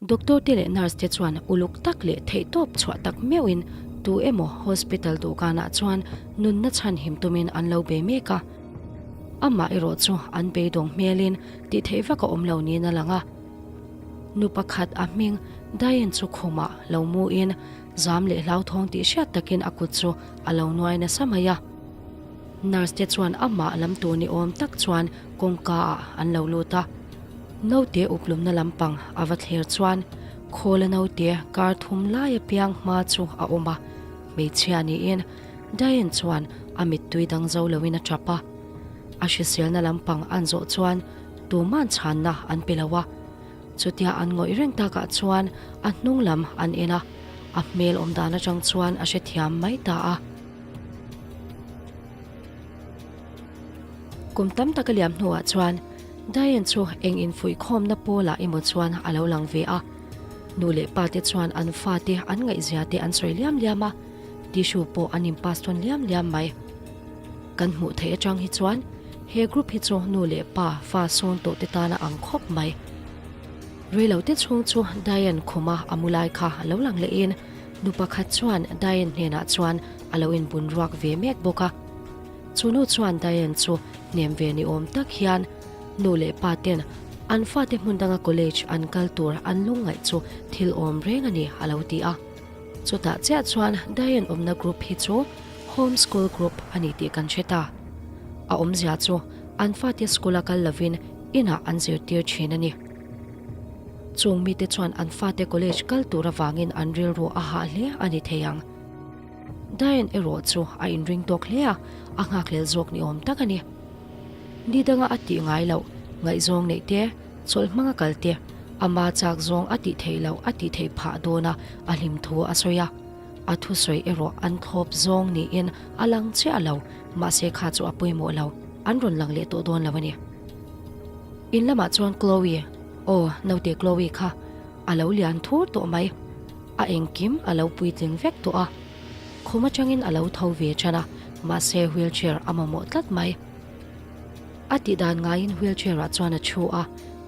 Doctor te leh nurse te chuan uluk tak leh theihtawp chhuah tak meuhin tu emaw hospital dawhkanah chuan nunna chhanhim tumin an lo bei mek a. Amah erawh chu an beidawng hmelin tih theih vak a awm lo niin a lang a. Nu pakhat a hming Diane chu khumah lo muin zam leh hlauthawng tih hriat takin a kut chu a lo nuai nasa mai a. Nurse te chuan amah lam tur ni awm tak chuan kawngka ah an lo lut a. Naute uplumna lampang a va thler chuan khawla naute kar thum lai a piang hma chu a awm a, hmeichhia niin Diane chuan a mittui dang zo loin a tap a. A hriselna lampang an zawh chuan tuman chhanna an pe lo a. Chutia an ngawih reng takah chuan a hnung lam an en a, a hmel awm dan atang chuan a hrethiam mai ta a. Kum tam tak a liam hnuah chuan Diane chu eng infuihkhawmna pawlah emaw chuan a lo lang ve a. Nu leh pa te chuan an fate an ngaihzia te an sawi liam liam a, tissue pawh an in pass tawn liam liam mai. Kan hmuh theih atang hi chuan he group hi chu nu leh pa fa sawn tawh te tan a ang khawp mai. Reilo te chhung chu Diane khuma a mu lai kha a lo lang leh in nu pakhat chuan Diane hnenah chuan a lo inbun ruak ve mek bawk a. Chu nu chuan Diane chu hnem ve ni awm tak hian nu leh pa ten an fate hmun danga college an kal tur an lungngaih chu thil awm reng a ni a lo ti a. Chutah chiah chuan Diane awmna group hi chu Home School Group a ni tih kan hre ta. A awmzia chu an fate school a kal lovin inah an zirtir thin a ni. Chung mite chuan an fate college kal tur avangin an rilru a hah hle a ni thei ang. Diane erawh chu a inring tawk hle a, a nghakhlel zawk ni awm tak a ni. Ni danga a tih ngai loh, ngaihzawng neih te, chawlh hmanga kal te, ama chak zawng a tih theih loh a tih theih phah dawn a, a hlim thu a sawi a. A thusawi erawh an thlawp zawng niin a lang chiah lo, mahse kha chu a pawimawh lo, an rawn lang leh tawh dawn lo a ni. In lamah chuan Chloe, aw naute Chloe kha a lo lian thur tawh mai, a engkim a lo puitling vek tawh a, khum atangin a lo tho ve than a, mahse wheelchair a mamawh tlat mai. A tih dan ngaiin wheelchair ah chuan a thu a,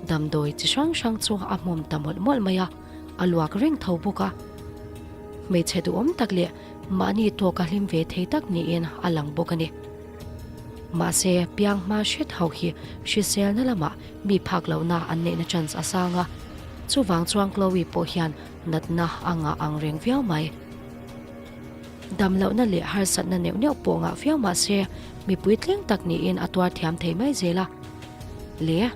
damdawi chi hrang hrang chu a hmawm ta mawlh mawlh mai a. A luak reng tho bawk a. Hmeichhe duhawm tak leh mahni tawka hlim ve thei tak niin a lang bawk a ni. Mahse, piang hma hret ho hi hriselna lamah mi phak lohna an neihna chance a sang a, chuvang chuan Chloe pawh hian natna a ngah ang reng viau mai. Dam lohna leh harsatna neuh neuh pawh ngah viau mahse, mipui tleng tak niin a tuar thiam thei mai zel a. Le,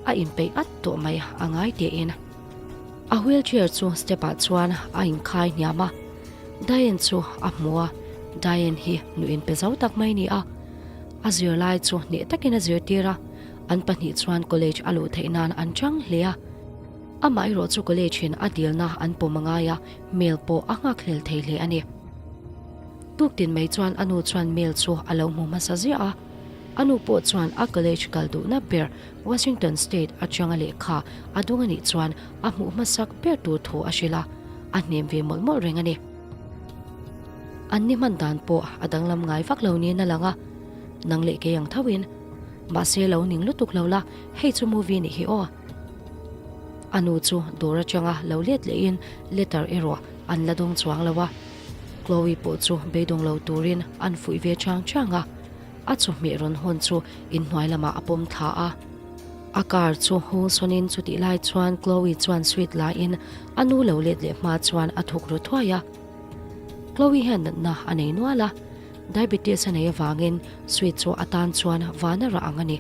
a inpeih at tawh mai a ngai tein. A wheelchair chu step ah chuan a inkhai hniam a, Diane chu a hmu a, Diane hi nu inpe zo tak mai ni a, a zirlai chu hneh takin a zirtir a, an pahnih chuan college a luh theih nan an chang hle a, amah erawh chu college in a dilna an pawm a ngai a, mail pawh a nghakhlel thei hle a ni. Tuktin mai chuan a nu chuan mail chu a lo hmu hmasa ziah a, a nu pawh chuan a college kal duhna ber Washington State atanga lehkha a dung a nih chuan a hmuh hmasak ber tur thu a hrilh a, a hnem ve mawlh mawlh reng a ni. An ni hman dan pawh a danglam ngai vak lo niin a lang a, nang leh kei ang thoin. Mahse lo ning lutuk lo la, hei chu movie nih hi aw. A nu chu dawr atanga lo let lehin letter erawh an la dawng chuang lo a. Chloe pawh chu beidawng lo turin an fuih ve chang chang a. A chawhmeh rawn hawn chu inhnuai lamah a pawm thla a. A car chu hung sawnin chutih lai chuan Chloe chuan sweet laiin a nu lo let leh hma chuan a thuk ru thuai a. Chloe hian natna a nei nual a, diabetes a nei avangin sweet chu a tan chuan van a rah ang a ni.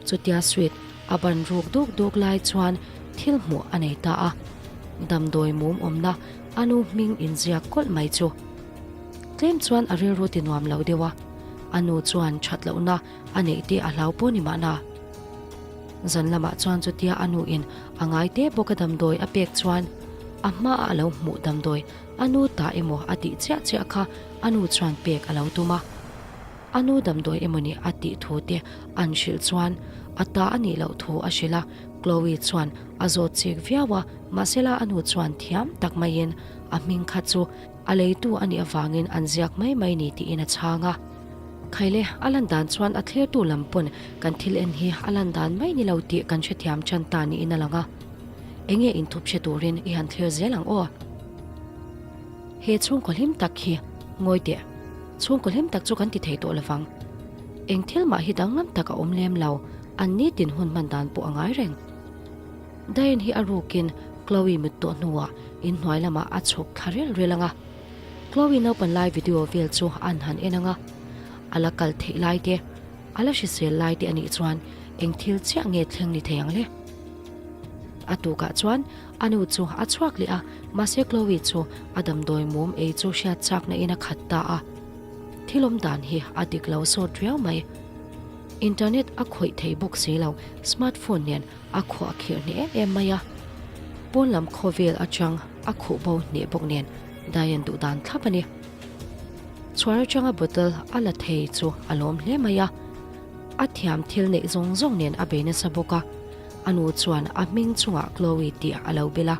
Chutia sweet a ban ruk duk duk lai chuan thil hmuh a nei ta a, damdawi mum awmna a nu hming inziak kawlh mai chu. Tlem chuan a rilru ti nuam lo deuh a, a nu chuan that lohna a neih te a hlau pawh ni mahna. Zan lamah chuan chutia a nu in a ngai te bawk a damdawi a pek chuan a hma a lo hmuh damdawi a nu ta emaw a tih chiah chiah kha a nu chuan pek a lo tum a. A nu damdawi emaw ni a tih thu te an hrilh chuan a ta a nih loh thu a hrilh a, Chloe chuan a zawt chik viau a, mahsela a nu chuan thiam tak maiin a hming kha chu A leitu a nih avangin an ziak mai mai ni tiin a chhang a. Khaile, a lan dan chuan a thlirtu lam pawn kan thil en hi a lan dan mai ni lo tih kan hrethiam tan ta niin a lang a. Enge inthup hre turin i han thlir zel ang aw. He chhungkaw hlim tak hi ngawi teh. Chhungkaw hlim tak chu kan ti thei tawh lovang. Eng thil mah hi danglam tak a awm lem lo, an nitin hun hman dan pawh a ngai reng. Diane hi a rukin Chloe mit tawh hnuah inhnuai lamah a chhuk thla rel rel ang a. Chloe naupan lai video vel chu an han en ang a. A la kal theih lai te, a la hrisel lai te a nih chuan eng thil chiah nge thleng ni thei ang le? A tukah chuan a nu chu a chhuak leh a, mahse Chloe chu a damdawi mum ei chu hriat chakna in a khat ta a. Thil awm dan hi a dik lo sawt riau mai. Internet a khawih thei bawk si lo, smartphone nen a khuah khirh hneh em em mai a. Pawn lam khawvel atang a khuh bo hneh bawk nen Diane duh dan thlap a ni. Chhuar atanga bottle a la thei chu a lawm hle mai a. A thiam thil neih zawng zawng nen a bei nasa bawk a. A nu chuan a hming chungah Chloe tih a lo bel a.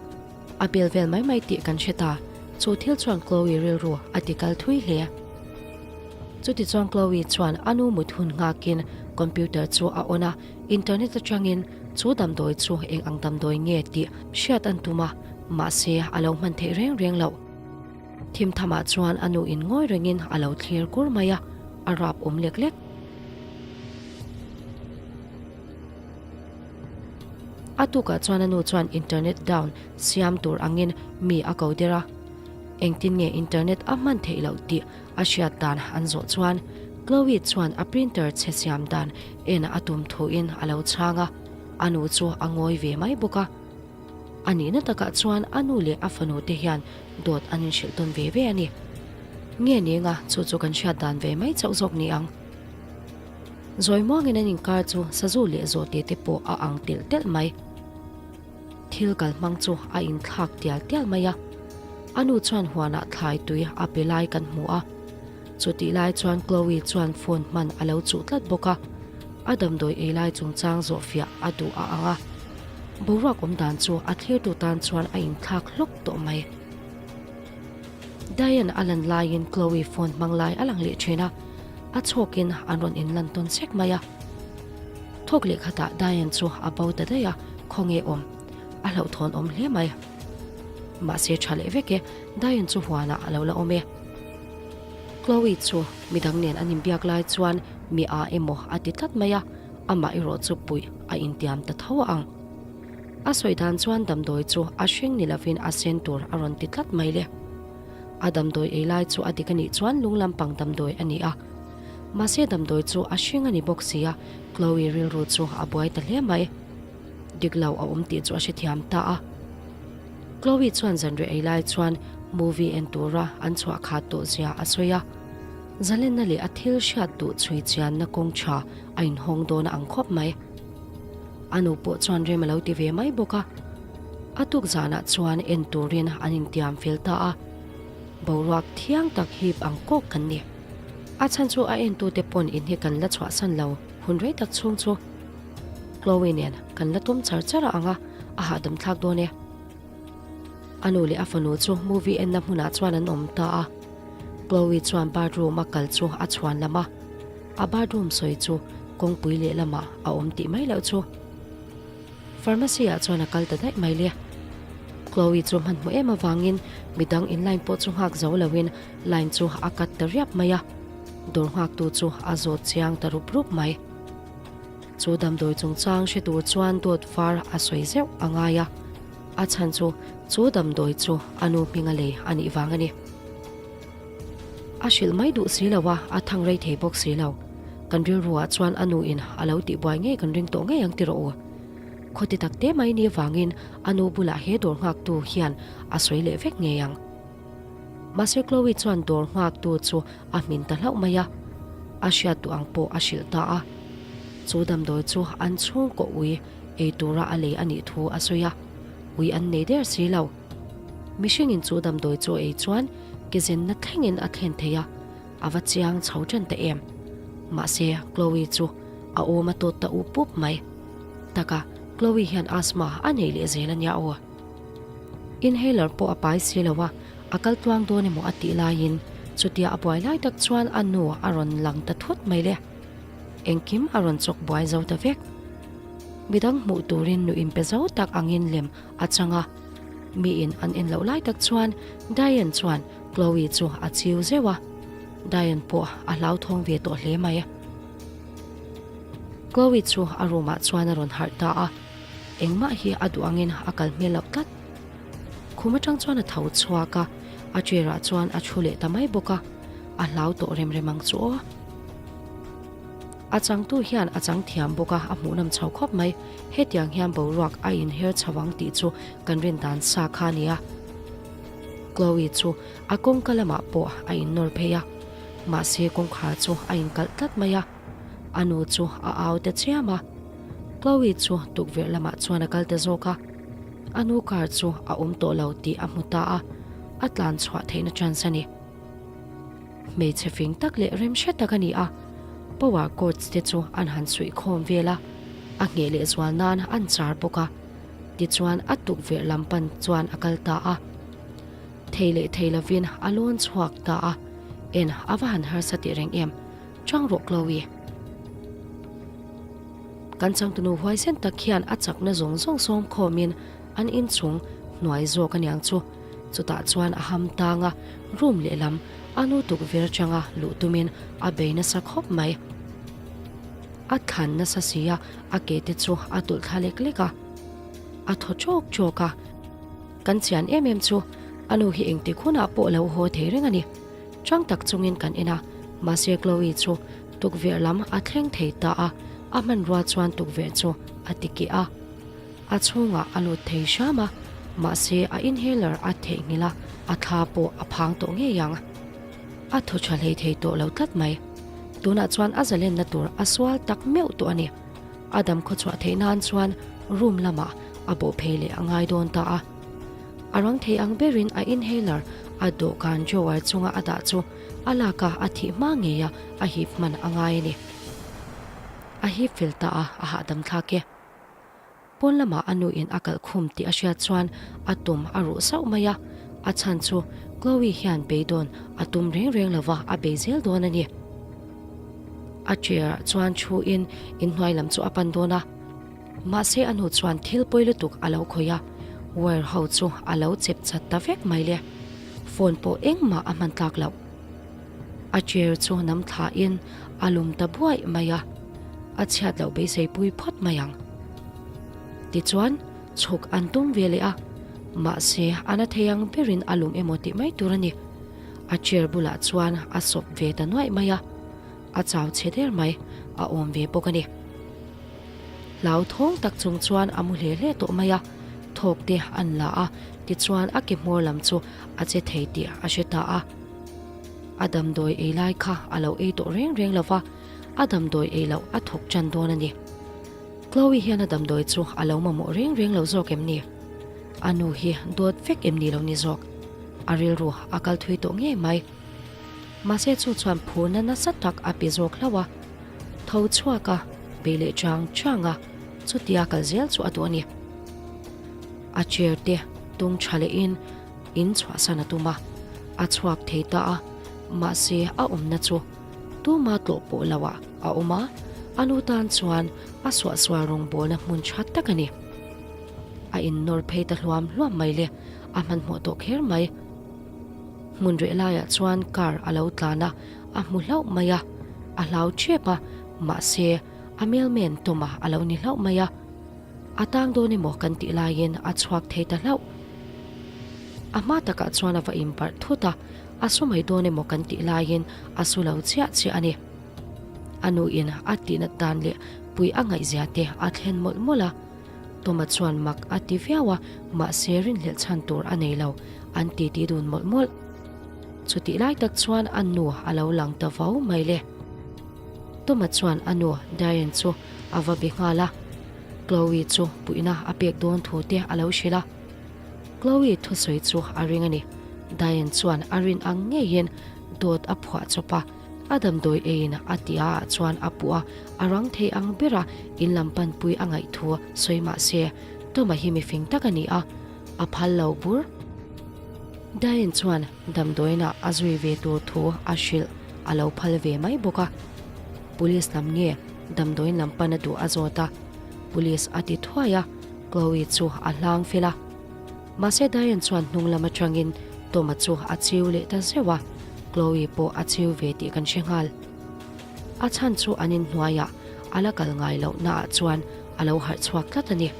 A bel vel mai mai tih kan hre ta. Chu thil chuan Chloe rilru a ti kal thui hle. Chutichuan Chloe chuan a nu mut hun nghakin computer chu a on a, internet atangin chu damdawi chu eng ang damdawi nge tih hriat an tum a, mahse a lo hman theih reng reng loh. Thim thamah chuan a nu in ngawi rengin a lo thlir kur mai a, a rap awm lek lek. A tukah chuan a nu chuan internet down siam tur angin mi a ko der a. Engtin nge internet a hman theih loh tih a hriat dan an zawh chuan Chloe chuan a printer chhe siam dan en a tum thuin a lo chhang a, a nu chu a ngawi ve mai bawk a. A nihna takah chuan a nu leh a fanu te hian dawt an inhrilh tawn ve ve a ni. Nge nenga chu chu kan hriat dan ve mai chauh zawk ni ang. Zawi muangin an inkar chu sazu leh zawhte te pawh a ang telh telh mai. Thil kal hmang chu a inthlak tial tial mai a. A nu chuan huanah thlai tui a pe lai kan hmu a. Chutih lai chuan Chloe chuan phone hman a lo chuh tlat bawk a. A damdawi ei lai chungchang zawhfiah a duh a ang a. Boruak awm dan chu a thlirtu tan chuan a inthlak hlawk tawh mai. Diane a lan laiin Chloe phone hmang lai a lang leh thin a, a chhawkin an rawn inlan tawn sek mai a. Thawk leh khatah Diane chu a bo ta daih a, khawnge awm? A hlauhthawn awm hle mai. Mahse tha leh vek e, Diane chu huanah a lo la awm e. Chloe chu midang nen an inbiak lai chuan mi a emaw a ti tlat mai a, amah erawh chu puih a intiam ta tho a ang. A sawi dan chuan damdawi chu a hring ni lovin a sen tur a rawn ti tlat mai le. A damdawi ei lai chu a dik a nih chuan lung lampang damdawi a ni a. Mahse damdawi chu a hring a ni bawk si a, Chloe rilru chu a buai ta hle mai. Dik lo a awm tih chu a hrethiam ta a. Chloe chuan zanriah ei lai chuan movie en tura an chhuah khat tawh zia a sawi a. Zalenna leh a thil hriat duh chhui chianna kawng tha a inhawng dawn a ang khawp mai. A nu pawh chuan rem a lo ti ve mai bawk a. A tuk zanah chuan en turin an intiam fel ta a. Boruak thiang tak hip ang kawk kan ni. A chhan chu a entute pawn in hi kan la chhuahsan lo hun rei tak chhung chu. Chloe nen kan la tum char char a ang a, a hahdam thlak dawn e. A nu leh a fanu chu movie enna hmunah chuan an awm ta a. Chloe chuan bathroom a kal chu a chhuan lam a. A bathroom sawi chu kawngpui lehlamah a awm tih mai loh chu. Pharmacy ah chuan a kal ta daih mai le. Chloe chu hmanhmawh em avangin midang in line pawh chu nghak zo loin line chu a cut ta riap mai a. Dawr nghaktu chu a zawt chiang ta rup rup mai. Chu damdawi chungchang hre tur chuan dawt var a sawi zeuh a ngai a, a chhan chu chu damdawi chu a nu hminga lei a nih vang a ni. A hrilh mai duh si lo a, a thang rei thei bawk si lo. Kan rilruah chuan a nu in a lo tihbuai ngei kan ring tawh ngei ang ti rawh u. Khawti tak te mai ni vangin a nu bulah he dawr nghaktu hian a sawi leh vek ngei ang. Mahse Chloe chuan dawr nghaktu chu a hmin ta hlauh mai a, a hriat duh ang pawh a hrilh ta a. Chu damdawi chu an chhungkaw ui ei tura a lei a nih thu a sawi a, ui an nei der si lo. Mihringin chu damdawi chu ei chuan ke zenna thlengin a thlen thei a, a va chiang chho ṭan ta em. Mahse, Chloe chu a awm a tawt ta up up mai. Taka, Chloe hian asthma a nei leh zel a nia aw. Inhaler pawh a pai si lo a, a kal tluang dawn emaw a tih laiin chutia a buai lai tak chuan a nu a rawn lang ta thut mai le. Engkim a rawn chawk buai zo ta vek. Midang hmuh turin nu inpe zo tak angin lem a chang a. Miin an en loh lai tak chuan Diane chuan Chloe chu a chiu zeuh a. Diane pawh a hlauthawng ve tawh hle mai. Chloe chu a room ah chuan a rawn harh ta a. Engmah hi a duh angin a kal hmel loh tlat. Khum atang chuan a tho chhuak a, a chair ah chuan a thu leh ta mai bawk a. A hlau tawh rem rem ang chu aw. A changtu hian a chang thiam bawk a, a hmuhnawm chho khawp mai. Hetiang hian boruak a inher chho ang tih chu kan rin dan sa kha a nia. Chloe chu a kawngka lamah pawh a innawr phei a, mahse kawngkhar chu a inkalh tlat mai a. A nu chu a au ta chiam a. Chloe chu tukverh lamah chuan a kal ta zawk a. A nu car chu a awm tawh lo tih a hmu ta a, a tlan chhuah theihna chance a ni. Hmeichhe fing tak leh remhre tak a ni a, power cords te chu an han suih khawm vel a, a ngheh leh zual nan an char bawk a, tichuan a tukverh lam pan chuan a kal ta a. Thei leh thei lovin a lawn chhuak ta a, en a va han harsa teh reng em, chang rawh Chloe. Kan changtunu huaisen tak hian a chakna zawng zawng sawm khawmin an inchung hnuai zawk aniang chu. Chutah chuan a ham tang a, room lehlam a nu tukver atanga luh tumin a bei nasa khawp mai. A thlan nasa si a, a ke te chu a tulh thla lek lek a, a thaw chawk chawk a. Kan chian em em chu a nu hi engtik hunah pawh lo haw thei reng a ni. Chang tak chungin kan en a, mahse Chloe chu tukverh lam a thleng thei ta a, a hmanrua chuan tukverh chu a ti keh a. A chhungah a lut thei hram a, mahse a inhaler a theihnghilh a, a thla pawh a phang tawh ngei ang. A thaw tha hlei thei tawh lo tlat mai. Tunah chuan a zalenna tur a sual tak meuh tawh a ni. A dam khawchhuah theih nan chuan room lamah a bawh phei leh a ngai dawn ta a. A rang thei ang berin a inhaler a dawhkan drawer chunga a dah chu a lak a, a thih hma ngei a, a hip hman a ngai a ni. A hip fel ta a, a hahdam thlak e. Pawn lamah a nuin a kalh khum tih a hriat chuan a tum a ruh sauh mai a, a chhan chu Chloe hian beidawn a tum reng reng lova a bei zel dawn a ni. A chair ah chuan thu in inhnuai lam chu a pan dawn a, mahse a nu chuan thil pawi lutuk a lo khawih a, wire ho chu a lo chep chat ta vek mai le, phone pawh engmah a hman tlak loh. A chair chu nam thla in a lum ta buaih mai a, a chhiat loh beisei pui phawt mai ang. Tichuan, chhuk an tum ve leh a, mahse a na thei ang berin a lum emaw tih mai tur a ni. A chair bulah chuan a sawp ve ta nuaih mai a, a chau chhe der mai, a awm ve bawk a ni. Hlauthawng tak chung chuan a mu hle hle tawh mai a, thawk te an la a, tichuan a ke hmawr lam chu a che thei tih a hre ta a. A damdawi ei lai kha a lo ei tawh reng reng lo va, a damdawi ei loh a thawk tan dawn a ni. Chloe hian a damdawi chu a lo mamawh reng reng lo zawk em ni? A nu hi dawt vek em ni lo ni zawk? A rilru a kal thui tawh ngei mai. Mahse chu chuan phurna nasa tak a pe zawk hlauh a. Tho chhuak a, bei leh chang chang a, chutia kal zel chu a duh a ni. A chair te tung tha lehin in chhuahsan a tum a, a chhuak thei ta a, mahse a awmna chu tuma tlawh pawh lo ah a awm a, a nu tan chuan a suahsual rawngbawlna hmun tha tak a ni. A innawr phei ta hluam hluam mai le, a hmanhmawh tawh kher mai. Hmun reh laiah chuan car a lo tlan a, a hmu hlauh mai a, a hlau ṭhep a, mahse a mailman Toma a lo ni hlauh mai a. A tang dawn emaw kan tih laiin a chhuak thei ta hlauh. A hma takah chuan a va inbarh thut a, a su mai dawn emaw kan tih laiin a su lo chiah chiah a ni. A nuin a tihnat dan leh pui a ngaihzia te a thlen mawlh mawlh a. Toma chuan mak a ti viau a, mahse rinhlelh chhan tur a nei lo, an titi dun mawlh mawlh. Chutih lai tak chuan a nu a lo lang ta vau mai le. Toma chuan a nu Diane chu a va be nghal a, Chloe chu puihna a pek dawn thu te a lo hrilh a. Chloe thusawi chu a ring a ni. Diane chuan a rin ang ngeiin dawt a phuah chawp a, a damdawi eiin a tia ah chuan a puh a, a rang thei ang bera in lam panpui a ngaih thu sawi mah se Toma hi mifing tak a ni a, a phal lo bur. Diane chuan damdawiinah a zui ve tur thu a hrilh a lo phal ve mai bawk a. Police lam nge damdawiin lam pan a duh a zawt a. Police a ti thuai a, Chloe chu a hlang fel a. Mahse Diane chuan hnung lam atangin Tom-a chu a chiu leh ta zeuh a, Chloe pawh a chiu ve tih kan hre nghal. A chhan chu an inhnuaiah a la kal ngai loh naah chuan a lo harh chhuak tlat a ni.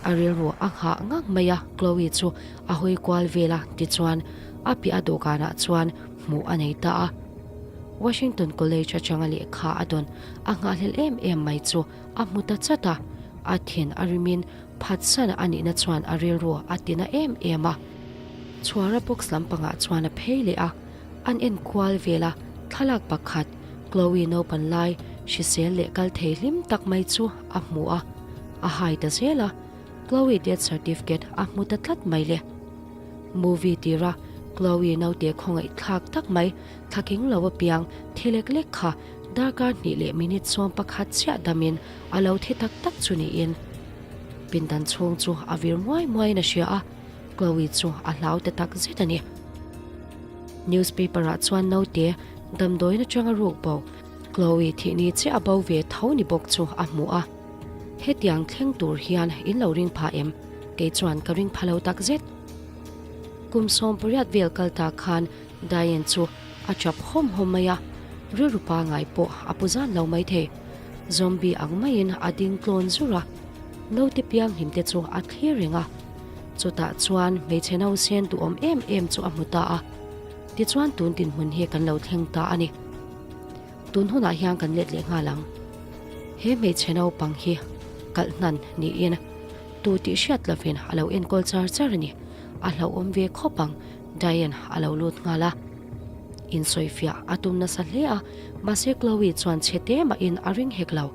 A rilru a nghah ngang mai a, Chloe chu a hawi kual vel a, tichuan a piah a dawhkanah chuan hmuh a nei ta a. Washington College atanga lehkha a dawn a nghahhlelh em em mai chu a hmu ta chat a, a thin a rimin phatsan a nihna chuan a rilru a tina em em a. Chhuara box lampangah chuan a phei leh a, an en kual vel a, thlalak pakhat Chloe naupan lai hrisel leh kal thei hlim tak mai chu a hmu a, a hai ta zel a, Chloe death certificate a hmu ta tlat mai le. Movie tira Chloe naute khawngaih thlak tak mai thlaking lo apiang thi lek lek kha darkar hnih leh minute 11 chiah damin a lo thi tak tak chu niin pindan chhung chu a vir muai muaiin a hria a, Chloe chu a hlau ta tak zet a ni. Newspaper ah chuan naute damdawiin atanga ruk bo Chloe thihni chiah a bo ve tho ni bawk chu a hmu a. Hetiang thleng tur hian in lo ring pha em? Kei chuan ka ring pha lo tak zet. Kum 18 vel kal ta khan Diane chu a chap hawm hawm mai a, rilru pangai pawh a pu zan lo mai thei. Zombie ang maiin a ding tlawn zur a, naute pianghlim te chu a thlir reng a. Chutah chuan hmeichhe nausen duhawm em em chu a hmu ta a, tichuan tun dinhmun hi kan lo thleng ta a ni. Tun hunah hian kan let leh nghal ang. He hmeichhe naupang hi kalh hnan niin tu tih hriat lovin a lo enkawl char char a ni. A hlauhawm ve khawp ang, Diane a lo lut nghal a. Insawifiah a tum nasa hle a, mahse Chloe chuan chhe te mahin a ring hek lo.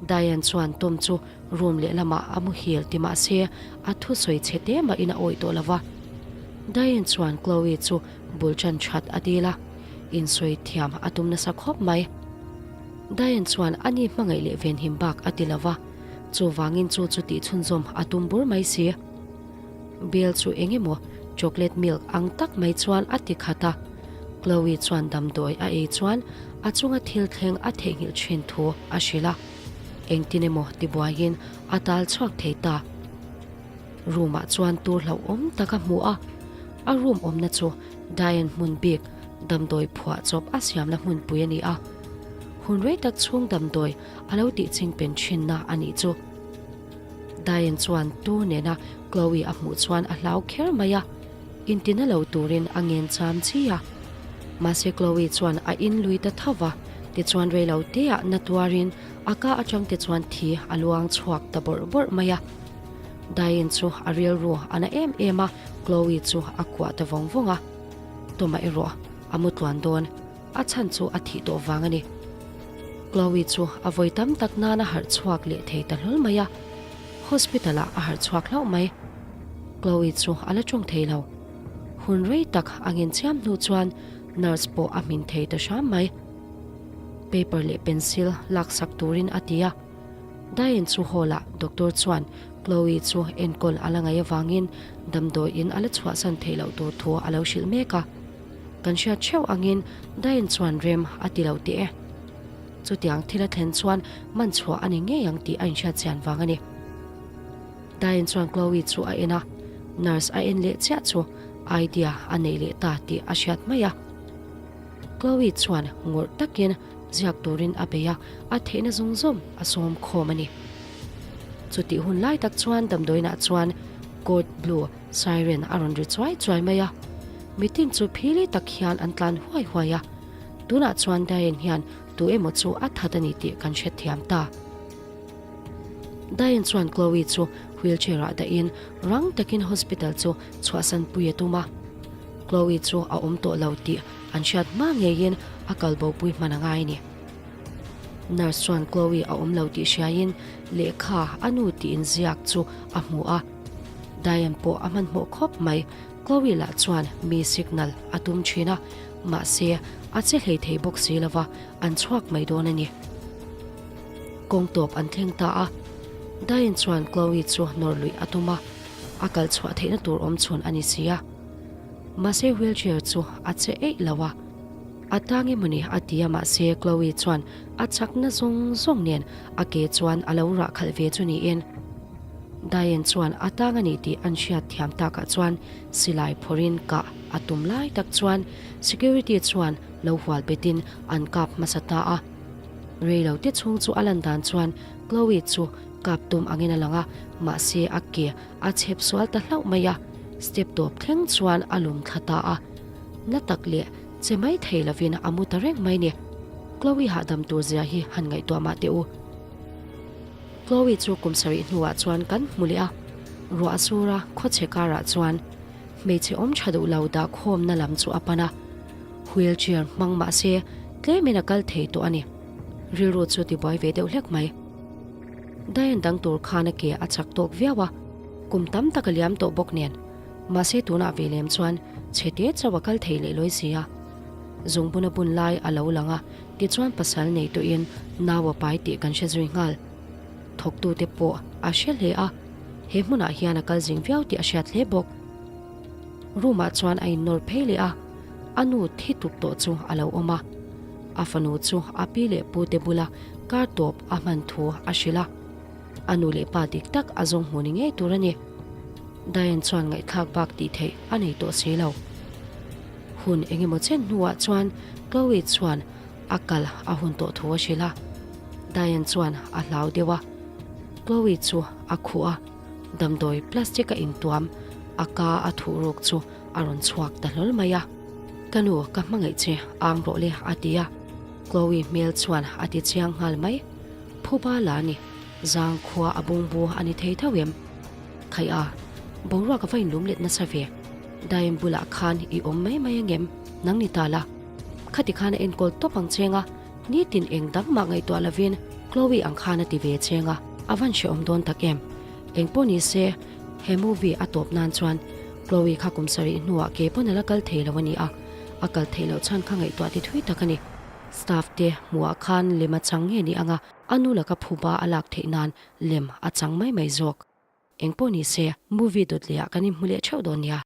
Diane chuan Tom chu room lehlamah a muhil ti mahse a thusawi chhe te mahin a awih tawh lo va. Diane chuan Chloe chu bul tan that a dil a, insawi thiam a tum nasa khawp mai. Diane chuan a ni hmangaih leh venhim bak a ti lo va, chuvangin chu chu tih chhunzawm a tum bur mai si. Bill chu eng emaw chocolate milk ang tak mai chuan a ti khat a, Chloe chuan damdawi a ei chuan a chunga thil thleng a theihnghilh thin thu a hrilh a, engtin emaw tibuaiin a tal chhuak thei ta. Room ah chuan tur hlauhawm tak a hmu a, a room awmna chu Diane hmun bik damdawi phuah chawp a siamna hmunpui a ni a, hun rei tak chhung damdawi a lo tih chingpen thinna a nih chu. Diane chuan tur nena Chloe a hmuh chuan a hlau kher mai a, intina lo turin a ngen cham chi a. Mahse Chloe chuan a in lui ta tho va, tichuan rei lo teah na tuarin a ka atang te chuan thi a luang chhuak ta bawrh bawrh mai a. Diane chu a rilru a na em em a, Chloe chu a kuah ta vawng vawng a. Toma erawh a mu tluan dawn, a chhan chu a thih tawh vang a ni. Chloe chu a vawi tam tak nana harh chhuak leh thei ta hlawl mai a, hospital ah a harh chhuak hlauh mai. Chloe chu a la tawng thei lo. Hun rei tak a ngen chiam hnu chuan nurse pawh a hmin thei ta hram mai. Paper leh pencil laksak turin a ti a. Diane chu hall ah doctor chuan Chloe chu enkawl a la ngaih avangin damdawi in a la chhuahsan theih loh tur thu a lo hrilh mek a. Kan hriat theuh angin Diane chuan rem a ti lo teh e. Chutiang thil a thlen chuan man chhuah a ni ngei ang tih a inhriat chian vang a ni. Diane chuan Chloe chu a en a, nurse a en leh chiah chu idea a nei leh ta tih a hriat mai a. Chloe chuan ngawrh takin ziak turin a bei a, a theihna zawng zawng a sawm khawm a ni. Chutih hun lai tak chuan damdawiinah chuan code blue siren a rawn ri chuai chuai mai a, mitin chu phili tak hian an tlan huai huai a, tunah chuan Diane hian tu emaw chu a that a ni tih kan hrethiam ta. Diane chuan Chloe chu wheelchair ah dahin rang takin hospital chu chhuahsan pui a tum a, Chloe chu a awm tawh lo tih an hriat hma ngeiin a kal bo pui hman a ngai a ni. Nurse chuan Chloe a awm lo tih hriaiin lehkha a nu tih inziak chu a hmu a. Diane pawh a hmanhmawh khawp mai, Chloe lah chuan mi signal a tum thin a, mahse a che hlei thei bawk si lova an chhuak mai dawn a ni. Kawng tawp an thleng ta a, Diane chuan Chloe chu nawr luih a tum a, a kal chhuah theihna tur awm chhun a ni si a. Mahse wheelchair chu a che eih lo a. A tang emawni a ti a mahse Chloe chuan a chakna zawng zawng nen a ke chuan a lo rah khalh ve chu niin Diane chuan a tang a ni tih an hriat thiam takah chuan silai phawrhin kah a tum lai tak chuan security chuan lo hual betin an kap hmasa ta a. Rei lo te chhung chu a lan dan chuan Chloe chu kap tum angin a lang a, mahse a ke a chhep sual ta hlauh mai a, step tawp thleng chuan a lum thla ta a. Na tak leh che mai thei lovin a mu ta reng mai ni. Chloe hahdam tur zia hi han ngaihtuah mah teh u. Chloe chu kum sarih hnuah chuan kan hmu leh a, ruah a sur a, khawchhe karah chuan hmeichhe awm tha duh lo dah khawmna lam chu a pan a. Wheelchair hmang mah se tlemin a kal thei tawh a ni. Rilru chu tibuai ve deuh hlek mai. Diane dang tur khan a ke a chak tawk viau a, kum tam tak a liam tawh bawk nen. Mahse tunah ve lem chuan chhe te chauh a kal thei leh lawi si a. Zungbun a bun lai a lo lang a, tichuan pasal nei tawhin nau a pai tih kan hre zui nghal. Thawktute pawh a hre hle a, he hmunah hian a kal zing viau tih a hriat hle bawk. Room ah chuan a innawr phei leh a, a nu thi tuk tawh chu a lo awm a. A fanu chu a pi leh pu te bula kar tawp a hman thu a hrilh a. A nu leh pa dik tak a zawng hmu ni ngei tur a ni. Diane chuan ngaihthlak bak tih theih a nei tawh si lo. Hun eng emaw chen hnuah chuan Chloe chuan a kal a hun tawh thu a hrilh a. Diane chuan a hlau deuh a. Chloe chu a khuh a, damdawi plastic a intuam a ka a thuh ruk chu a rawn chhuak ta hlawl mai a. Ka nu, ka hmangaih che, ang rawh le, a ti a. Chloe hmel chuan a ti chiang nghal mai. Phuba la a ni. Zang khua a bungbu a ni thei tho em? Khaih a, boruak a va inlum let nasa ve. Daim bulah khan i awm mai mai angem? Nang ni ta la. Khati khan a enkawl tawp ang cheng a, nitin eng dang mah ngaihtuah lovin Chloe ang khan a ti ve cheng a. A van hrehawm dawn tak em? Eng pawh ni se, he movie a tawp nan chuan Chloe kha kum sarih hnuah ke pawn a la kal thei lo a ni a, a kal theih loh chhan kha ngaihtuah ti thui tak a ni. Staff te hmuhah khan lem a chang nge ni anga a nu laka phuba a lak theih nan lem a chang mai mai zawk. Engpawh ni se, movie dawt lehah kan inhmu leh theuh dawn nia.